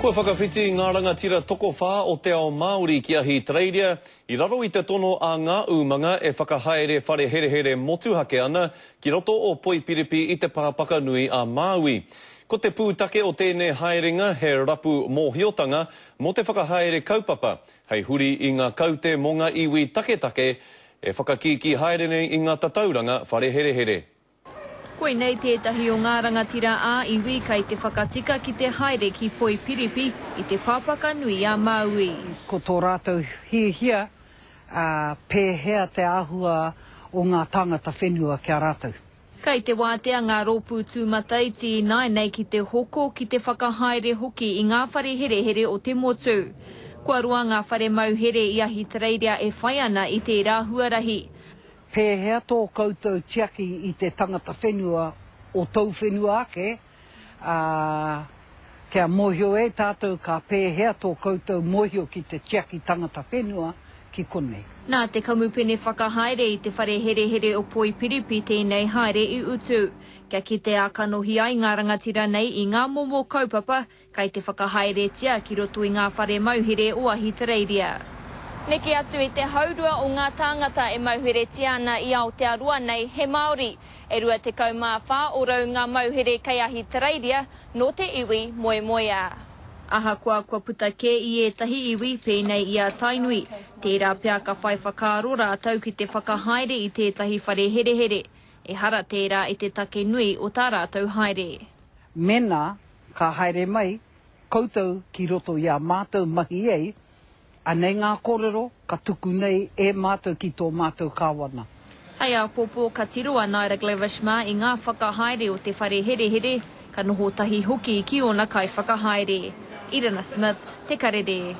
Kua whakawhiti ngā rangatira tokowhā o te ao Māori ki Ahitereiria i raro i te tono a ngā umanga e whakahaere whare herehere motuhake ana ki roto o Poipiripi i Te Pāpakanui a Māui. Ko te pūtake o tēnei haerenga he rapu mōhiotanga mō te whakahaere kaupapa hei huri i ngā kaute mō ngā iwi taketake e whakakīkī haere nei i ngā tatauranga whare herehere. Koinei tētahi o ngā rangatira ā-iwi kei te whakatika ki te haere ki Poipiripi i Te Pāpakanui-a-Māui. Ko tō rātou hiahia, ā, pēhea te āhua o ngā tāngata whenua ki a rātou. Kei te wātea ngā rōpū tūmataiti ināianei ki te hoko, ki te whakahaere hoki i ngā whare herehere o te motu. Kua roa ngā whare mauhere i Ahitereiria e whai ana i tērā huarahi. Pēhea tō koutou tiaki i te tangata whenua o tōu whenua ake, ā, kia mōhio ai tātou ka pēhea tō koutou mōhio ki te tiaki tangata whenua ki konei. Nā te kamupene whakahaere i te whare herehere o Poipiripi tēnei haere i utu, kia kite ā-kanohi ai ngā rangatira nei i ngā momo kaupapa Kei te whakahaeretia ki roto i ngā whare mauhere o Ahitereiria. Neke atu i te haurua o ngā tāngata e mauheretia ana i Aotearoa nei he Māori. E 24 orau ngā mauhere kei Ahitereiria nō te iwi moemoeā. Ahakoa kua puta kē i ētahi iwi, pēnei i a Tainui, tērā pea ka whai whakaaro rātou ki te whakahaere i tētahi whare herehere. Ehara tērā i te take nui o tā rātou haere. Mēnā ka haere mai koutou ki roto i a mātou mahi ei, anei ngā kōrero ka tuku nei e mātou ki tō mātou Kāwana. Hei āpōpō ka tiro a Naida Glavish mā i ngā whakahaere o te whare herehere, ka noho tahi hoki ki ōna kaiwhakahaere. Irina Smith, Te Karere.